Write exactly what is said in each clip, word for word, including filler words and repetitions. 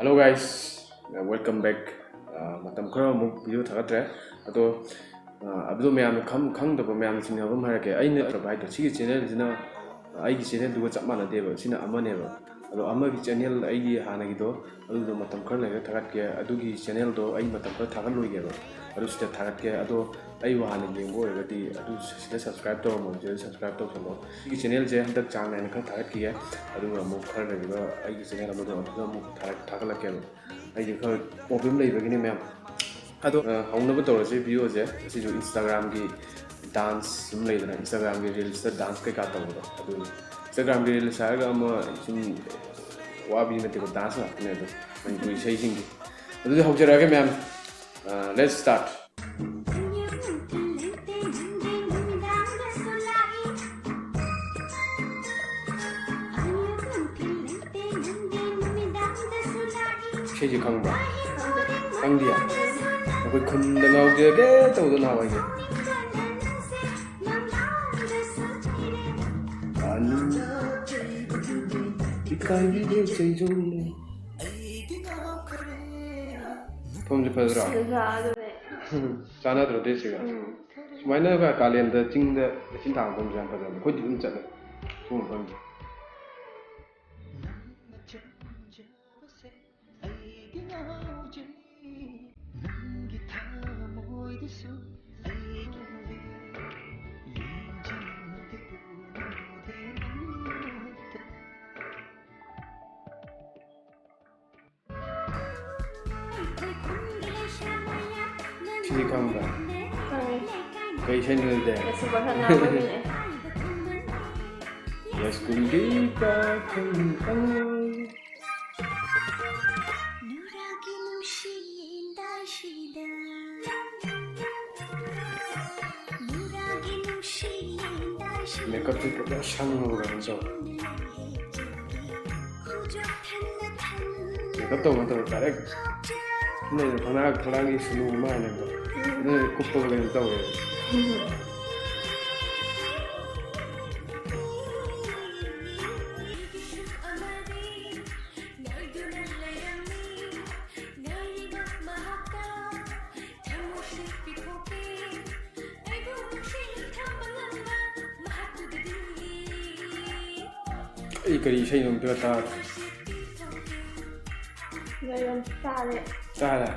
Hello guys, uh, welcome back. Uh, ꯃꯇꯝ ꯈꯔ ꯑꯃꯨꯛ video ꯊꯥꯒꯠꯇ꯭ꯔꯦ꯫ ꯑꯗꯣ, uh, ꯑꯗꯣ ꯃꯌꯥꯝꯅ ꯈꯪ-, ꯈꯪꯗꯕ ꯃꯌꯥꯝꯅ ꯆꯤꯡꯅꯕ ꯑꯃ ꯍꯥꯏꯔꯛꯀꯦ꯫ ꯑꯩꯅ ꯍꯥꯏꯗꯣ, ꯁꯤꯒꯤ channelꯁꯤꯅ ꯑꯩꯒꯤ channelꯗꯨꯒ ꯆꯞ ꯃꯥꯟꯅꯗꯦꯕ, ꯁꯤꯅ ꯑꯃꯅꯦꯕ꯫ ꯑꯗꯣ ꯑꯃꯒꯤ channel ꯑꯩꯒꯤ ꯍꯥꯟꯅꯒꯤꯗꯣ, ꯑꯗꯨꯗꯣ ꯃꯇꯝ ꯈꯔ ꯂꯩꯔꯒ ꯊꯥꯒꯠꯀꯦ꯫ ꯑꯗꯨꯒꯤ channelꯗꯣ ꯑꯩ ꯃꯇꯝ ꯈꯔ ꯊꯥꯒꯠꯂꯣꯏꯒꯦꯕ, ꯑꯗꯨ ꯁꯤꯗ ꯊꯥꯒꯠꯀꯦ꯫ ꯑꯗꯣ ꯑꯩꯕꯨ ꯍꯥꯟꯅ ꯌꯦꯡꯕ ꯑꯣꯏꯔꯒꯗꯤ ꯑꯗꯨ ꯁꯤꯗ subscribe ꯇꯧꯔꯝꯃꯣ, ꯁꯤꯗ subscribe ꯇꯧꯁꯜꯂꯣ꯫ ꯁꯤꯒꯤ channelꯁꯦ ꯍꯟꯗꯛ ꯆꯥꯡ ꯅꯥꯏꯅ ꯈꯔ ꯊꯥꯒꯠꯈꯤꯒꯦ, ꯑꯗꯨꯒ ꯑꯃꯨꯛ ꯈꯔ ꯂꯩꯔꯒ ꯑꯩꯒꯤ channel ꯑꯃꯗꯣ ꯑꯗꯨꯗ ꯑꯃꯨꯛ ꯊꯥꯒꯠ-, ꯊꯥꯒꯠꯂꯛꯀꯦꯕ꯫ ꯑꯩꯁꯦ ꯈꯔ problem ꯂꯩꯕꯒꯤꯅꯦ ꯃꯌꯥꯝ꯫ ꯑꯗꯣ, ꯑ, ꯍꯧꯅꯕ ꯇꯧꯔꯁꯦ videoꯁꯦ꯫ ꯁꯤꯁꯨ Instagramꯒꯤ dance ꯁꯨꯝ ꯂꯩꯗꯅ, Instagramꯒꯤ reelsꯇ dance ꯀꯩꯀꯥ ꯇꯧꯕꯗꯣ, ꯑꯗꯨꯅꯤ꯫ Instagramꯒꯤ reels ꯍꯥꯏꯔꯒ ꯑꯃ ꯁꯨꯝ ꯋꯥꯕꯤ ꯅꯠꯇꯦꯀꯣ, dance ꯉꯥꯛꯇꯅꯦ ꯑꯗꯣ, ꯃꯅꯤꯄꯨꯔꯤ ꯏꯁꯩꯁꯤꯡꯒꯤ꯫ ꯑꯗꯨꯗꯤ ꯍꯧꯖꯔꯛꯑꯒꯦ ꯃꯌꯥꯝ꯫ ꯑ, let's start꯫ ꯏꯁꯩꯁꯦ ꯈꯪꯕ꯭ꯔꯥ? ꯈꯪꯗꯤꯌꯦ? ꯑꯩꯈꯣꯏ ꯈꯨꯟꯗ ꯉꯥꯎꯖꯒꯦ ꯇꯧꯗꯣ ꯅꯍꯥꯟꯋꯥꯏꯒꯤ꯫ ꯏꯀꯥꯏꯕꯤꯗꯦ ꯆꯩꯖꯧꯅꯦ꯫ ꯃꯐꯝꯁꯦ ꯐꯖꯗ꯭ꯔꯣ? ꯐꯖꯗ꯭ꯔꯥ? ꯑꯗꯨꯅꯦ꯫ ꯆꯥꯟꯅꯗ꯭ꯔꯣ dressꯁꯤꯒ? ꯎꯝ꯫ ꯁꯨꯃꯥꯏꯅ ꯀꯥꯂꯦꯟꯗ ꯆꯤꯡꯗ ꯂꯩꯆꯤꯜ ꯊꯥꯡꯕ ꯃꯐꯝꯁꯦ ꯌꯥꯝ ꯐꯖꯕꯅꯦ꯫ ꯑꯩꯈꯣꯏꯗꯤ ꯑꯗꯨꯝ ꯆꯠꯂꯦ ꯁꯤꯒꯨꯝꯕ ꯃꯐꯝꯁꯦ꯫ ꯁꯤꯗꯤ ꯈꯪꯕ꯭ꯔꯥ? ꯈꯪꯉꯦ꯫ ꯀꯩ ꯏꯁꯩꯅꯣ ꯑꯗꯨꯗꯤ? ꯌꯥꯏꯁꯀꯨꯜꯒꯤ ꯄꯥꯈꯪ ꯑꯉꯥꯡ꯫ Makeupꯁꯦ ꯐꯖꯅ ꯁꯪꯉꯕ ꯀꯩꯅꯣ ꯇꯧꯋꯦ꯫ Makeup ꯇꯧꯕ ꯅꯠꯇꯕ direct ꯁꯨꯝ ꯂꯩꯗꯅ ꯐꯛꯂꯥꯡ, ꯐꯛꯂꯥꯡꯒꯤ ꯁꯨꯅꯨ ꯑꯃ ꯍꯥꯏꯅꯕꯗꯣ, ꯑꯗꯨꯅ ꯀꯨꯞꯄꯒ ꯀꯩꯅꯣ ꯇꯧꯋꯦꯕ꯫ ꯑꯩ ꯀꯔꯤ ꯏꯁꯩꯅꯣ ꯑꯝꯇ ꯇꯥꯗꯦ꯫ ꯂꯩꯔꯝ ꯆꯥꯔꯦ꯫ ꯇꯥꯔꯦ꯫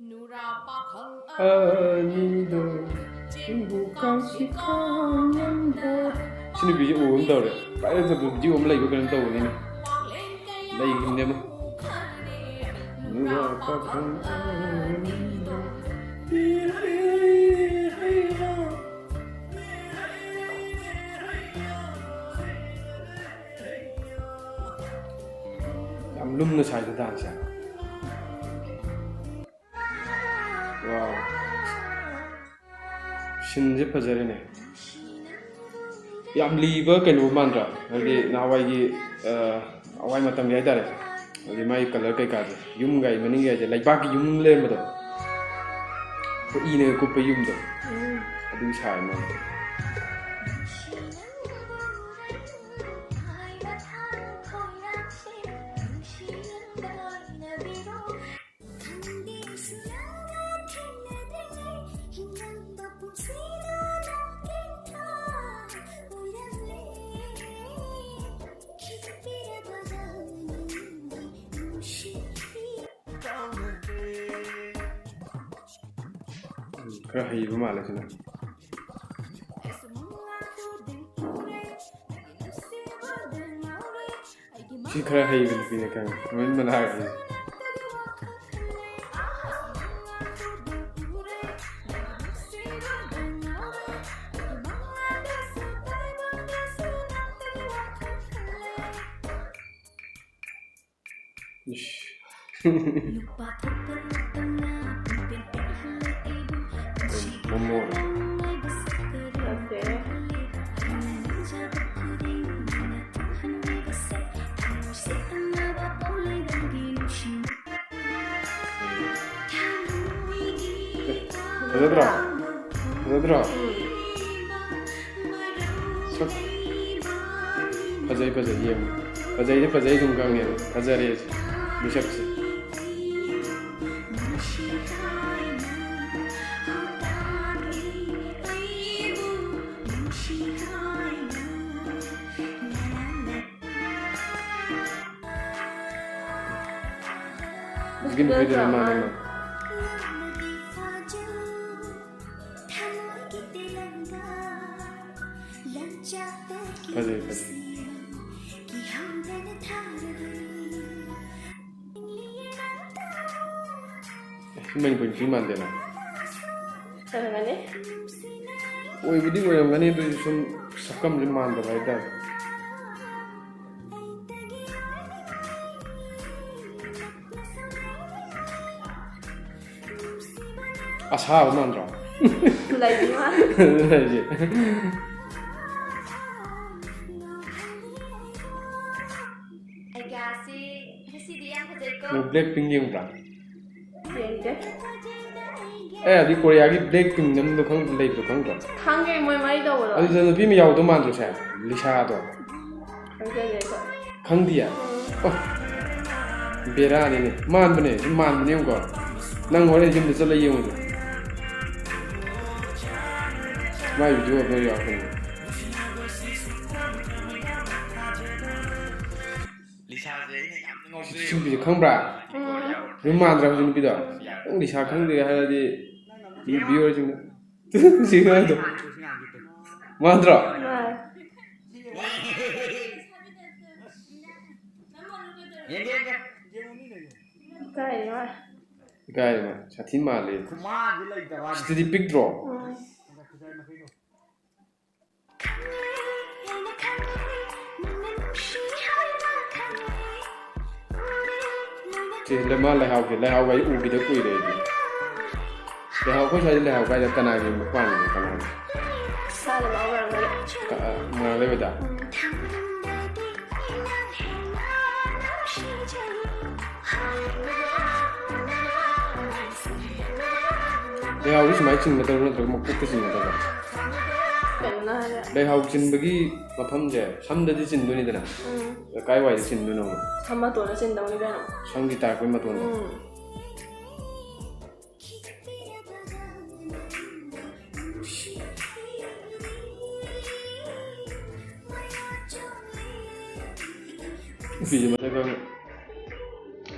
ꯅꯨꯔꯥ ꯄꯥꯈꯪ ꯑꯅꯤꯗꯣ ꯆꯤꯡꯕꯨ ꯀꯥꯡꯁꯤ ꯈꯥꯡꯉꯝꯗ꯫ ꯁꯤ ꯅꯨꯄꯤꯁꯦ ꯎꯕ ꯑꯃ ꯇꯧꯔꯦ꯫ ꯚꯥꯏꯔꯦꯜ ꯆꯠꯄ ꯚꯤꯗꯤꯑꯣ ꯑꯃ ꯂꯩꯕ ꯀꯩꯅꯣꯝ ꯇꯧꯕꯅꯤꯅꯦ꯫ ꯂꯩꯈꯤꯕꯅꯦ ꯑꯃ꯫ ꯅꯨꯔꯥ ꯄꯥꯈꯪ ꯑꯅꯤꯗꯣ꯫ ꯌꯥꯝ ꯂꯨꯝꯅ ꯁꯥꯏꯗ ꯗꯥꯟꯁꯁꯦ꯫ ꯋꯥꯎ꯫ ꯁꯤꯟꯁꯦ ꯐꯖꯔꯦꯅꯦ꯫ ꯌꯥꯝ ꯂꯤꯕ ꯀꯩꯅꯣ ꯃꯥꯟꯗ꯭ꯔꯥ? ꯍꯥꯏꯗꯤ ꯅꯍꯥꯟꯋꯥꯏꯒꯤ, ꯑ, ꯑꯋꯥꯏ ꯃꯇꯝꯒꯤ ꯍꯥꯏꯇꯥꯔꯦ꯫ ꯍꯥꯏꯗꯤ ꯃꯥꯒꯤ ꯀꯂꯔ ꯀꯩꯀꯥꯁꯦ꯫ ꯌꯨꯝꯒꯥꯏ ꯃꯅꯤꯡꯒꯤ ꯍꯥꯏꯁꯦ ꯂꯩꯕꯥꯛꯀꯤ ꯌꯨꯝ ꯂꯩꯔꯝꯕꯗꯣ꯫ ꯑꯩꯈꯣꯏ ꯏꯅꯒ ꯀꯨꯞꯄ ꯌꯨꯝꯗꯣ꯫ ꯑꯗꯨꯒꯤ ꯁꯥꯏ ꯃꯥꯜꯂꯦ꯫ ꯈꯔ ꯍꯩꯕ ꯃꯥꯜꯂꯦ ꯁꯤꯅ꯫ ꯁꯤ ꯈꯔ ꯍꯩꯕ ꯅꯨꯄꯤꯅꯦ ꯈꯪꯉꯦ꯫ ꯃꯃꯤꯟ ꯃꯅꯥ ꯍꯥꯏꯕꯅꯤ꯫ ꯏꯁ꯫ ꯃꯣꯃꯣ꯫ ꯅꯠꯇꯦ꯫ ꯐꯖꯗ꯭ꯔꯣ? ꯐꯖꯗ꯭ꯔꯣ? ꯁꯛ ꯐꯖꯩ, ꯐꯖꯩ, ꯌꯦꯡꯉꯨ꯫ ꯐꯖꯩꯗꯤ ꯐꯖꯩ ꯑꯗꯨꯝ ꯈꯪꯉꯦ꯫ ꯐꯖꯔꯦ ꯃꯤꯁꯛꯁꯦ꯫ ꯅꯨꯄꯤꯗꯨꯅ ꯃꯥꯅꯦ, ꯃꯥꯅꯦ꯫ ꯐꯖꯩ, ꯐꯖꯩ꯫ ꯑꯦ, ꯁꯤ ꯃꯅꯤꯄꯨꯔꯤ ꯅꯨꯄꯤ ꯃꯥꯟꯗꯦꯅ꯫ ꯐꯖꯔꯝꯒꯅꯤ꯫ ꯑꯣꯏꯕꯨꯗꯤ ꯑꯣꯏꯔꯝꯒꯅꯤ, ꯑꯗꯨꯏꯁꯨ ꯁꯨꯝ ꯁꯛꯀꯝꯁꯦ ꯃꯥꯟꯗꯕ ꯍꯥꯏꯇꯥꯔꯦ꯫ ꯑꯁꯥꯕ ꯃꯥꯟꯗ꯭ꯔꯣ? ꯂꯩꯕꯤ ꯃꯥꯟ꯫ ꯑꯗꯨꯅ ꯍꯥꯏꯁꯦ꯫ ꯑꯩꯒꯥꯁꯤ ꯉꯁꯤꯗꯤ ꯌꯥꯝ ꯐꯖꯩꯀꯣ꯫ ꯅꯪ ꯕ꯭ꯂꯦꯛ ꯄꯤꯡ ꯌꯦꯡꯕ꯭ꯔꯥ? ꯌꯦꯡꯗꯦ꯫ ꯑꯦ, ꯑꯗꯨꯗꯤ ꯀꯣꯔꯤꯌꯥꯒꯤ ꯕ꯭ꯂꯦꯛ ꯄꯤꯡ ꯑꯃꯗꯣ ꯈꯪ-, ꯂꯩꯕꯗꯣ ꯈꯪꯗ꯭ꯔꯣ? ꯈꯪꯉꯦ, ꯃꯣꯏ ꯃꯔꯤ ꯇꯧꯕꯗꯣ꯫ ꯑꯗꯨꯗ ꯅꯨꯄꯤ ꯑꯃ ꯌꯥꯎꯗꯧ ꯃꯥꯟꯗ꯭ꯔꯣ ꯁꯦ? ꯂꯤꯁꯥꯗꯣ꯫ ꯈꯪꯖꯗꯦ ꯑꯩꯈꯣꯏ꯫ ꯈꯪꯗꯤꯌꯦ? ꯎꯝ꯫ ꯑꯣ꯫ ꯕꯦꯔꯥꯅꯤꯅꯦ꯫ ꯃꯥꯟꯕꯅꯦ, ꯁꯤ ꯃꯥꯟꯕꯅꯦ ꯌꯦꯡꯉꯨꯀꯣ꯫ ꯅꯪ ꯍꯣꯔꯦꯟ ꯌꯨꯝꯗ ꯆꯠꯂ ꯌꯦꯡꯉꯨꯀꯣ꯫ ꯃꯥꯏ ꯚꯤꯗꯤꯑꯣ ꯑꯃ ꯌꯥꯎꯔꯛꯀꯅꯤ꯫ ꯂꯤꯁꯥꯁꯦ ꯑꯩꯅ ꯌꯥꯝꯅ ꯉꯥꯎꯖꯩ꯫ ꯁꯤ ꯅꯨꯄꯤꯁꯦ ꯈꯪꯕ꯭ꯔꯥ? ꯎꯝ꯫ ꯌꯨꯝ ꯃꯥꯟꯗ꯭ꯔꯥ ꯍꯧꯖꯤꯛ ꯅꯨꯄꯤꯗꯣ? ꯅꯪ ꯂꯤꯁꯥ ꯈꯪꯗꯦ ꯍꯥꯏꯔꯗꯤ ꯚꯤꯌꯨꯋꯔꯁꯤꯡꯅ ꯁꯤ ꯍꯥꯏꯗꯣ꯫ ꯃꯥꯟꯗ꯭ꯔꯣ? ꯃꯥꯟ꯫ ꯏꯀꯥꯏ ꯃꯥ꯫ ꯏꯀꯥꯏ ꯃꯥ꯫ ꯁꯥꯊꯤ ꯃꯥꯜꯂꯦ꯫ ꯈꯨꯃꯥꯟꯗꯤ ꯂꯩꯇꯕ ꯋꯥꯅꯤ꯫ ꯁꯤꯗꯗꯤ ꯄꯤꯛꯇ꯭ꯔꯣ? ꯎꯝ꯫ ꯁꯤ ꯂꯩ-, ꯃꯥ ꯂꯩꯍꯥꯎꯁꯦ, ꯂꯩꯍꯥꯎꯒ ꯑꯩ ꯎꯈꯤꯗ ꯀꯨꯏꯔꯦ ꯑꯩꯗꯤ꯫ ꯂꯩꯍꯥꯎ, ꯑꯩꯈꯣꯏ ꯁ꯭ꯋꯥꯏꯗ ꯂꯩꯍꯥꯎ ꯀꯥꯏꯗ ꯀꯅꯥꯒꯤ ꯃꯄꯥꯟꯒꯤꯅꯣ, ꯀꯅꯥꯒꯤ? ꯁꯥꯗ ꯃꯥ ꯑꯣꯏꯔꯝꯒꯅꯤ꯫ ꯀ-, ꯑ, ꯃꯣꯏꯔꯥꯡ ꯂꯩꯕꯗ? ꯎꯝ꯫ ꯂꯩꯍꯥꯎꯗꯤ ꯁꯨꯃꯥꯏꯅ ꯆꯤꯡꯒꯗꯕ꯭ꯔꯣ ꯅꯠꯇ꯭ꯔꯒ ꯃꯀꯣꯛꯇ ꯆꯤꯡꯒꯗꯕ꯭ꯔꯣ? ꯀꯩꯅꯣ ꯅꯪ ꯍꯥꯏꯁꯦ? ꯂꯩꯍꯥꯎ ꯆꯤꯟꯕꯒꯤ ꯃꯐꯝꯁꯦ ꯁꯝꯗꯗꯤ ꯆꯤꯟꯗꯣꯏꯅꯤꯗꯅ? ꯎꯝ꯫ ꯀꯥꯏ ꯋꯥꯏꯗ ꯆꯤꯟꯗꯣꯏꯅꯣ? ꯁꯝ ꯃꯇꯣꯟꯗ ꯆꯤꯟꯗꯧꯅꯤ ꯀꯩꯅꯣ꯫ ꯁꯝꯒꯤ ꯇꯥꯔꯛꯄꯩ ꯃꯇꯣꯟꯗ? ꯎꯝ꯫ ꯅꯨꯄꯤꯁꯦ ꯃꯁꯛ ꯈꯪꯉꯦ꯫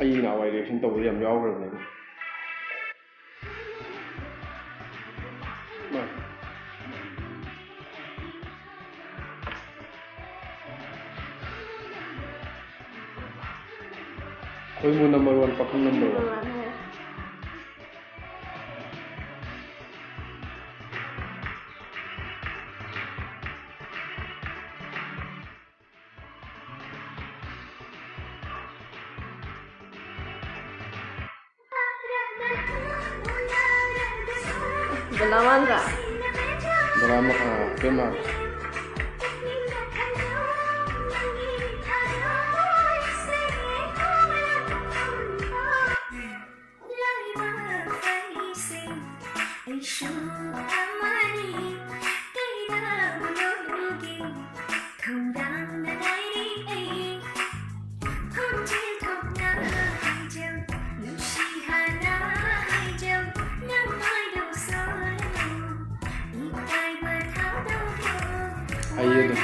ꯑꯩ ꯅꯍꯥꯟꯋꯥꯏ reaction ꯇꯧꯕꯗ ꯌꯥꯝ ꯌꯥꯎꯈ꯭ꯔꯕꯅꯦꯕ꯫ ꯈꯣꯏꯃꯨ number one, ꯄꯥꯈꯪ number one꯫ ꯕꯂꯥꯃꯥꯟꯗ꯫ ꯕꯂꯥꯃꯥ-, ꯑꯥ, ꯄꯦꯃꯥ꯫ ꯑꯩ ꯑꯗꯨꯝ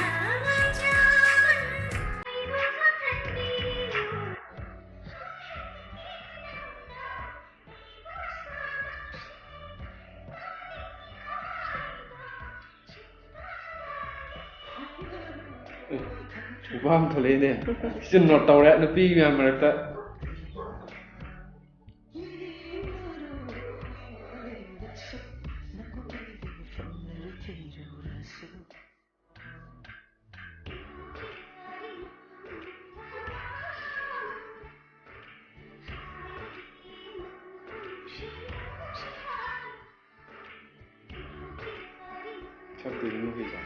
ꯅꯨꯄꯥ ꯑꯃ ꯊꯣꯛꯂꯛꯏꯅꯦ꯫ ꯁꯤꯁꯨ note ꯇꯧꯔꯦ ꯅꯨꯄꯤ ꯃꯌꯥꯝ ꯃꯔꯛꯇ꯫ ꯁꯛꯇꯨꯗꯤ ꯅꯨꯄꯤꯗꯣ꯫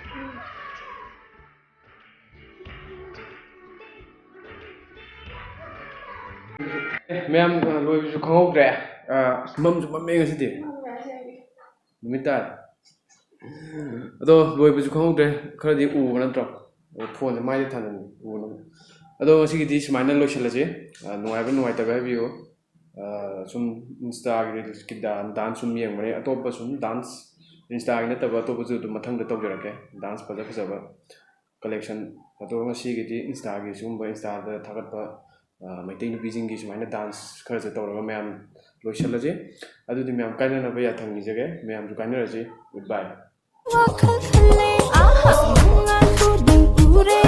ꯑꯦ, ꯃꯌꯥꯝ, ꯑ, ꯂꯣꯏꯕꯁꯨ ꯈꯪꯍꯧꯗ꯭ꯔꯦ꯫ ꯑ, ꯑꯁ, ꯃꯝꯁꯨ ꯃꯝꯃꯦ ꯉꯁꯤꯗꯤ꯫ ꯅꯨꯃꯤꯠ ꯇꯥꯔꯦ꯫ ꯑꯗꯣ ꯂꯣꯏꯕꯁꯨ ꯈꯪꯍꯧꯗ꯭ꯔꯦ꯫ ꯈꯔꯗꯤ ꯎꯕ ꯅꯠꯇ꯭ꯔꯣ? ꯑꯗꯣ phoneꯁꯦ ꯃꯥꯏꯗ ꯊꯥꯅꯤꯡꯉꯤ, ꯎꯅꯕ꯫ ꯑꯗꯣ ꯉꯁꯤꯒꯤꯗꯤ ꯁꯨꯃꯥꯏꯅ ꯂꯣꯏꯁꯤꯜꯂꯁꯤ꯫ ꯑ, ꯅꯨꯡꯉꯥꯏꯕ ꯅꯨꯡꯉꯥꯏꯇꯕ ꯍꯥꯏꯕꯤꯌꯨ꯫ ꯑ, ꯁꯨꯝ Instaꯒꯤ reelsꯀꯤ da-, dance ꯁꯨꯝ ꯌꯦꯡꯕꯅꯦ꯫ ꯑꯇꯣꯞꯄ ꯁꯨꯝ dance, Instaꯒꯤ ꯅꯠꯇꯕ ꯑꯇꯣꯞꯄꯁꯨ ꯑꯗꯨꯝ ꯃꯊꯪꯗ ꯇꯧꯖꯔꯛꯀꯦ꯫ Dance ꯐꯖ ꯐꯖꯕ collection꯫ ꯑꯗꯣ ꯉꯁꯤꯒꯤꯗꯤ Instaꯒꯤ ꯁꯤꯒꯨꯝꯕ Instaꯗ ꯊꯥꯒꯠꯄ ꯑ, ꯃꯩꯇꯩ ꯅꯨꯄꯤꯁꯤꯡꯒꯤ ꯁꯨꯃꯥꯏꯅ ꯗꯥꯟꯁ ꯈꯔꯁꯦ ꯇꯧꯔꯒ ꯃꯌꯥꯝ ꯂꯣꯏꯁꯤꯜꯂꯁꯦ꯫ ꯑꯗꯨꯗꯤ ꯃꯌꯥꯝ ꯀꯥꯏꯅꯅꯕ ꯌꯥꯊꯪ ꯅꯤꯖꯒꯦ꯫ ꯃꯌꯥꯝꯁꯨ ꯀꯥꯏꯅꯔꯁꯤ꯫ ꯒꯨꯗ ꯕꯥꯏ꯫ ꯋꯥꯈꯜ ꯈꯜꯂꯦ ꯑꯍꯥ ꯃꯉꯥꯜ ꯈꯨꯗꯤꯡ ꯎꯔꯦ